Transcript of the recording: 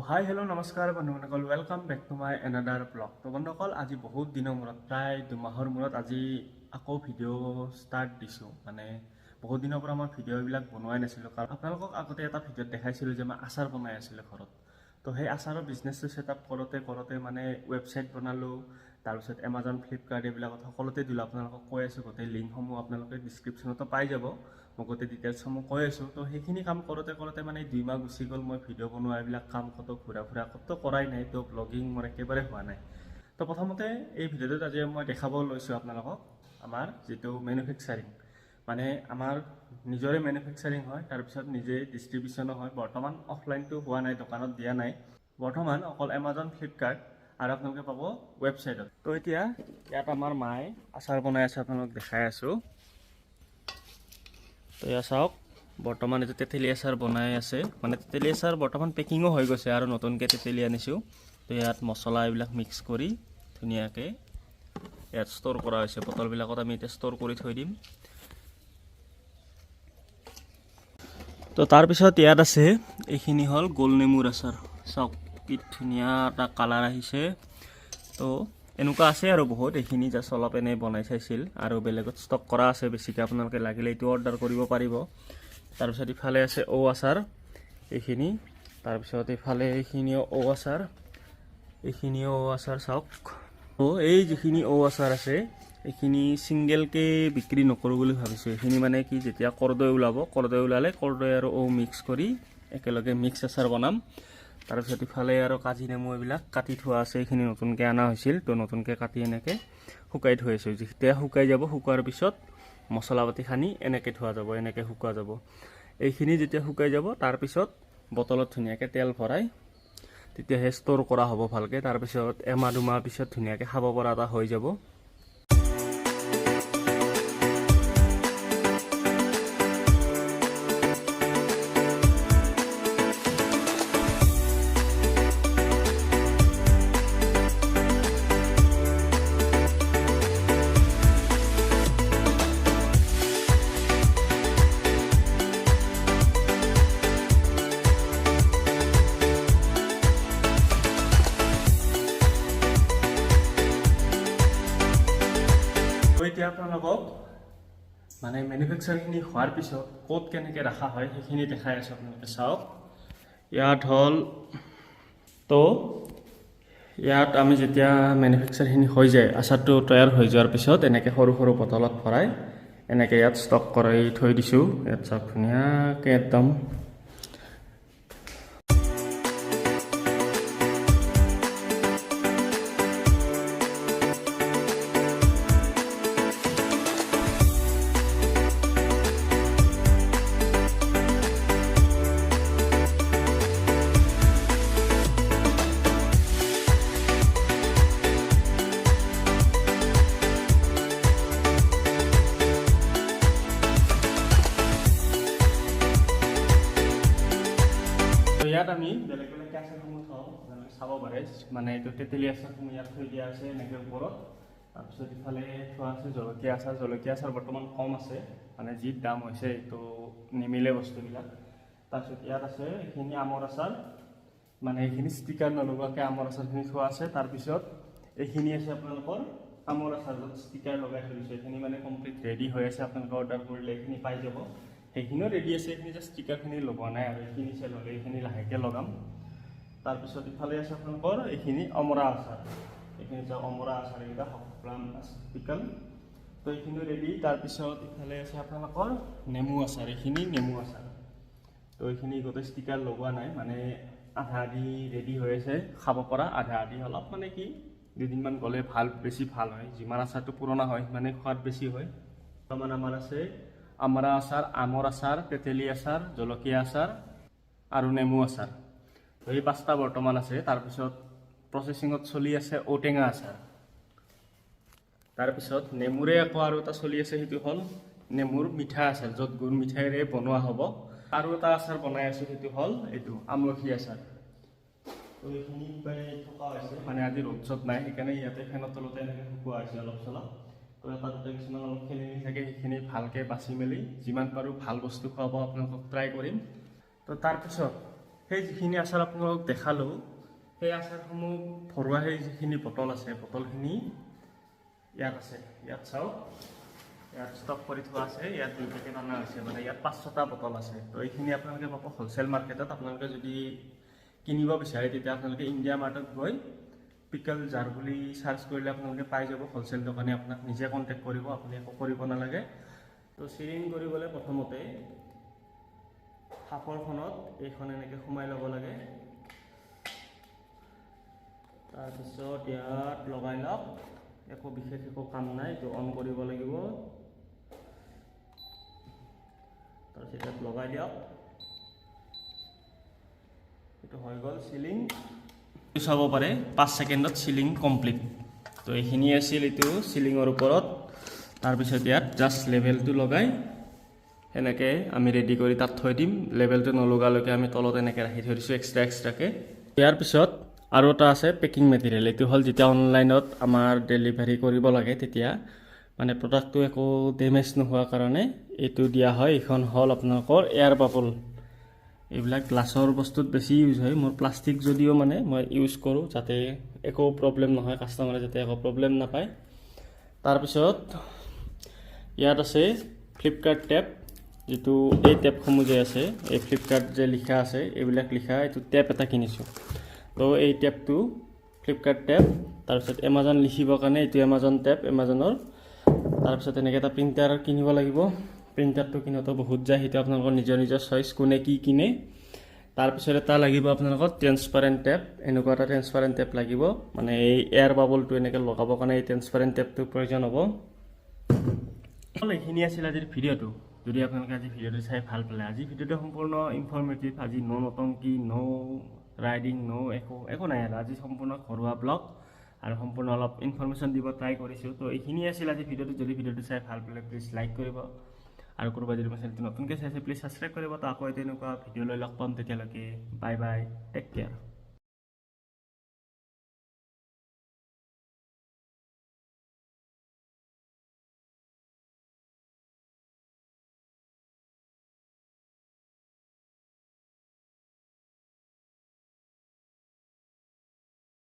Hi hello' নমস্কাৰ বন্ধুসকল, welcome back to my another vlog. তো বন্ধুসকল, আজি বহুত দিনৰ মূৰত, প্ৰায় 2 মাহৰ মূৰত আজি আকৌ ভিডিঅ' ষ্টাৰ্ট দিছোঁ। মানে বহুত দিনৰ পৰা মই ভিডিঅ'বিলাক বনোৱাই নাছিলোঁ, কাৰণ আপোনালোকক আগতে এটা ভিডিঅ'ত দেখাইছিলোঁ যে মই আচাৰ বনাই আছিলোঁ ঘৰত। তো সেই আচাৰৰ বিজনেছটো ছেট আপ কৰোঁতে কৰোঁতে মানে ৱেবছাইট বনালোঁ, তাৰপিছত এমাজন, ফ্লিপকাৰ্ট এইবিলাকত সকলোতে দিলোঁ। আপোনালোকক কৈ আছোঁ, গোটেই লিংকসমূহ আপোনালোকে ডিছক্ৰিপশ্যনতো পাই যাব। মই গোটেই ডিটেইলছসমূহ কৈ আছোঁ। তো সেইখিনি কাম কৰোঁতে কৰোঁতে মানে 2 মাহ গুচি গ'ল। মই ভিডিঅ' বনোৱা, এইবিলাক কাম, ক'তো ঘূৰা ফুৰা ক'তো কৰাই নাই। তো ব্লগিং মোৰ একেবাৰে হোৱা নাই। তো প্ৰথমতে এই ভিডিঅ'টোত আজি মই দেখাব লৈছোঁ আপোনালোকক আমাৰ যিটো মেনুফেকচাৰিং, মানে আমাৰ নিজৰে মেনুফেকচাৰিং হয়, তাৰপিছত নিজে ডিষ্ট্ৰিবিউশ্যনো হয়। বৰ্তমান অফলাইনটো হোৱা নাই, দোকানত দিয়া নাই। বৰ্তমান অকল এমাজন, ফ্লিপকাৰ্ট আৰু আপোনালোকে পাব ৱেবছাইটত। তো এতিয়া ইয়াত আমাৰ মায়ে আচাৰ বনাই আছে, আপোনালোকক দেখাই আছোঁ। তো এয়া চাওক, বৰ্তমান এইটো তেতেলী আচাৰ বনাই আছে। মানে তেতেলী আচাৰ বৰ্তমান পেকিঙো হৈ গৈছে আৰু নতুনকৈ তেতেলী আনিছোঁ। তো ইয়াত মছলা এইবিলাক মিক্স কৰি ধুনীয়াকৈ ইয়াত ষ্ট'ৰ কৰা হৈছে। বটলবিলাকত আমি এতিয়া ষ্ট'ৰ কৰি থৈ দিম। তো তাৰপিছত ইয়াত আছে, এইখিনি হ'ল গোল নেমুৰ আচাৰ। চাওক, কি ধুনীয়া এটা কালাৰ আহিছে। তো এনেকুৱা আছে আৰু বহুত। এইখিনি জাষ্ট অলপ এনেই বনাই চাইছিল আৰু বেলেগত ষ্টক কৰা আছে বেছিকৈ। আপোনালোকে লাগিলে এইটো অৰ্ডাৰ কৰিব পাৰিব। তাৰপিছত ইফালে আছে ঔ আচাৰ এইখিনি। তাৰপিছত ইফালে এইখিনিও ঔ আচাৰ, এইখিনিও ঔ আচাৰ। চাওক, তো এই যিখিনি ঔ আচাৰ আছে, এইখিনি ছিংগেলকৈ বিক্ৰী নকৰোঁ বুলি ভাবিছোঁ। এইখিনি মানে কি, যেতিয়া কৰদৈ ওলাব, কৰদৈ ওলালে কৰদৈ আৰু ঔ মিক্স কৰি একেলগে মিক্স আচাৰ বনাম। তাৰপিছত ইফালে আৰু কাজি নেমু এইবিলাক কাটি থোৱা আছে। এইখিনি নতুনকৈ অনা হৈছিল। তো নতুনকৈ কাটি এনেকৈ শুকাই থৈ আছোঁ। যেতিয়া শুকাই যাব, শুকোৱাৰ পিছত মছলা পাতি সানি এনেকৈ থোৱা যাব, এনেকৈ শুকোৱা যাব। এইখিনি যেতিয়া শুকাই যাব, তাৰপিছত বটলত ধুনীয়াকৈ তেল ভৰাই তেতিয়াহে ষ্ট'ৰ কৰা হ'ব ভালকৈ। তাৰপিছত এমাহ 2 মাহ পিছত ধুনীয়াকৈ খাব পৰা এটা হৈ যাব। তো এতিয়া আপোনালোকক মানে মেনুফেকচাৰখিনি হোৱাৰ পিছত ক'ত কেনেকৈ ৰখা হয়, সেইখিনি দেখাই আছোঁ। আপোনালোকে চাওক, ইয়াত হ'ল। তো ইয়াত আমি যেতিয়া মেনুফেকচাৰখিনি হৈ যায়, আচাৰটো তৈয়াৰ হৈ যোৱাৰ পিছত এনেকৈ সৰু সৰু বটলত ভৰাই এনেকৈ ইয়াত ষ্টক কৰি থৈ দিছোঁ। ইয়াত চাওক, ধুনীয়াকৈ একদম। তো ইয়াত আমি বেলেগ বেলেগকৈ আচাৰসমূহ থওঁ, আপোনালোকে চাব পাৰে। মানে এইটো তেতেলী আচাৰসমূহ ইয়াত থৈ দিয়া আছে এনেকৈ ওপৰত। তাৰপিছত ইফালে থোৱা আছে জলকীয়া আচাৰ। জলকীয়া আচাৰ বৰ্তমান কম আছে, মানে যি দাম হৈছে তো নিমিলে বস্তুবিলাক। তাৰপিছত ইয়াত আছে এইখিনি আমৰ আচাৰ, মানে এইখিনি ষ্টিকাৰ নলগোৱাকৈ আমৰ আচাৰখিনি থোৱা আছে। তাৰপিছত এইখিনি আছে আপোনালোকৰ আমৰ আচাৰ, য'ত ষ্টিকাৰ লগাই থৈ দিছোঁ। এইখিনি মানে কমপ্লিট ৰেডি হৈ আছে। আপোনালোকে অৰ্ডাৰ কৰিলে এইখিনি পাই যাব। সেইখিনিও ৰেডি আছে, এইখিনি জাষ্ট ষ্টিকাৰখিনি লগোৱা নাই আৰু এইখিনি চেল হ'লে এইখিনি লাহেকৈ লগাম। তাৰপিছত ইফালে আছে আপোনালোকৰ এইখিনি অমৰা আচাৰ। এইখিনি চাওক, অমৰা আচাৰ এইকেইটা, প্লাম পিকল। তো এইখিনিও ৰেডি। তাৰপিছত ইফালে আছে আপোনালোকৰ নেমু আচাৰ, এইখিনি নেমু আচাৰ। তো এইখিনি গোটেই ষ্টিকাৰ লগোৱা নাই, মানে আধা আধি ৰেডি হৈ আছে খাব পৰা, আধা আধি অলপ মানে কি দুদিনমান গ'লে ভাল, বেছি ভাল হয়। যিমান আচাৰটো পুৰণা হয়, সিমানেই সোৱাদ বেছি হয়। বৰ্তমান আমাৰ আছে আমৰা আচাৰ, আমৰ আচাৰ, তেতেলী আচাৰ, জলকীয়া আচাৰ আৰু নেমু আচাৰ। তো এই পাঁচটা বৰ্তমান আছে। তাৰপিছত প্ৰচেছিঙত চলি আছে ঔটেঙা আচাৰ। তাৰপিছত নেমুৰে আকৌ আৰু এটা চলি আছে, সেইটো হ'ল নেমুৰ মিঠা আচাৰ, য'ত গুৰ মিঠাইৰে বনোৱা হ'ব। আৰু এটা আচাৰ বনাই আছোঁ, সেইটো হ'ল এইটো আমলখি আচাৰ। তো এইখিনি শুকাই থকা হৈছে। মানে আজি ৰ'দ চ'দ নাই, সেইকাৰণে ইয়াতে ফেনৰ তলতে এনেকৈ শুকোৱা হৈছে অলপ চলপ। তো এটা দুটা কিছুমান অলপ খেলি মেলি থাকে, সেইখিনি ভালকৈ বাছি মেলি যিমান পাৰোঁ ভাল বস্তু খুৱাব আপোনালোকক ট্ৰাই কৰিম। তো তাৰপিছত সেই যিখিনি আচাৰ আপোনালোকক দেখালোঁ, সেই আচাৰসমূহ ভৰোৱা সেই যিখিনি বটল আছে, বটলখিনি ইয়াত আছে। ইয়াত চাওক, ইয়াত ষ্টক কৰি থোৱা আছে। ইয়াত 2 পেকেট অনা হৈছে, মানে ইয়াত 5-6টা বটল আছে। তো এইখিনি আপোনালোকে পাব হ'লচেল মাৰ্কেটত। আপোনালোকে যদি কিনিব বিচাৰে তেতিয়া আপোনালোকে ইণ্ডিয়া মাৰ্টত গৈ পিকল জাৰ বুলি চাৰ্চ কৰিলে আপোনালোকে পাই যাব। হ'লচেল দোকানী আপোনাক নিজে কণ্টেক্ট কৰিব, আপুনি একো কৰিব নালাগে। তো চিলিং কৰিবলৈ প্ৰথমতে সাঁফৰখনত এইখন এনেকৈ সোমাই ল'ব লাগে। তাৰপিছত ইয়াত লগাই লওক, একো বিশেষ একো কাম নাই, এইটো অন কৰিব লাগিব। তাৰপিছত ইয়াত লগাই দিয়ক, এইটো হৈ গ'ল চিলিং। চাব পাৰে 5 ছেকেণ্ডত চিলিং কমপ্লিট। তো এইখিনি আছিল এইটো চিলিঙৰ ওপৰত। তাৰপিছত ইয়াত জাষ্ট লেভেলটো লগাই সেনেকৈ আমি ৰেডি কৰি তাত থৈ দিম। লেভেলটো নলগালৈকে আমি তলত এনেকৈ ৰাখি থৈ দিছোঁ এক্সট্ৰা এক্সট্ৰাকৈ। ইয়াৰ পিছত আৰু এটা আছে পেকিং মেটেৰিয়েল। এইটো হ'ল যেতিয়া অনলাইনত আমাৰ ডেলিভাৰী কৰিব লাগে তেতিয়া মানে প্ৰডাক্টটো একো ডেমেজ নোহোৱাৰ কাৰণে এইটো দিয়া হয়। এইখন হ'ল আপোনালোকৰ এয়াৰ বাবল। এইবিলাক গ্লাছৰ বস্তুত বেছি ইউজ হয়। মোৰ প্লাষ্টিক যদিও মানে মই ইউজ কৰোঁ যাতে একো প্ৰব্লেম নহয়, কাষ্টমাৰে যাতে একো প্ৰব্লেম নাপায়। তাৰপিছত ইয়াত আছে ফ্লিপকাৰ্ট টেপ, যিটো এই টেপসমূহ যে আছে, এই ফ্লিপকাৰ্ট যে লিখা আছে, এইবিলাক লিখা এইটো টেপ এটা কিনিছোঁ। তো এই টেপটো ফ্লিপকাৰ্ট টেপ। তাৰপিছত এমাজন লিখিবৰ কাৰণে এইটো এমাজন টেপ, এমাজনৰ। তাৰপিছত এনেকৈ এটা প্ৰিণ্টাৰ কিনিব লাগিব। প্ৰিণ্টাৰটো কিনোতে বহুত যায়, সেইটো আপোনালোকৰ নিজৰ নিজৰ চইচ কোনে কি কিনে। তাৰপিছত এটা লাগিব আপোনালোকৰ ট্ৰেন্সপাৰেণ্ট টেপ। এনেকুৱা এটা ট্ৰেন্সপাৰেণ্ট টেপ লাগিব, মানে এই এয়াৰ বাবলটো এনেকৈ লগাবৰ কাৰণে এই ট্ৰেন্সপাৰেণ্ট টেপটোৰ প্ৰয়োজন হ'ব। এইখিনি আছিল আজিৰ ভিডিঅ'টো। যদি আপোনালোকে আজি ভিডিঅ'টো চাই ভাল পালে, আজি ভিডিঅ'টো সম্পূৰ্ণ ইনফৰ্মেটিভ। আজি ন' নটংকি, ন' ৰাইডিং, ন' একো একো নাই আৰু আজি সম্পূৰ্ণ ঘৰুৱা ব্লগ আৰু সম্পূৰ্ণ অলপ ইনফৰ্মেশ্যন দিব ট্ৰাই কৰিছোঁ। তো এইখিনি আছিল আজি ভিডিঅ'টো। যদি ভিডিঅ'টো চাই ভাল পালে প্লিজ লাইক কৰিব আৰু কোনোবা যদি মোৰ চেনেলটো নতুনকৈ চাইছে প্লিজ ছাবস্ক্ৰাইব কৰিব। তো আকৌ তেনেকুৱা ভিডিঅ' লৈ লগ পাম, তেতিয়ালৈকে বাই বাই, টেক কেয়াৰ।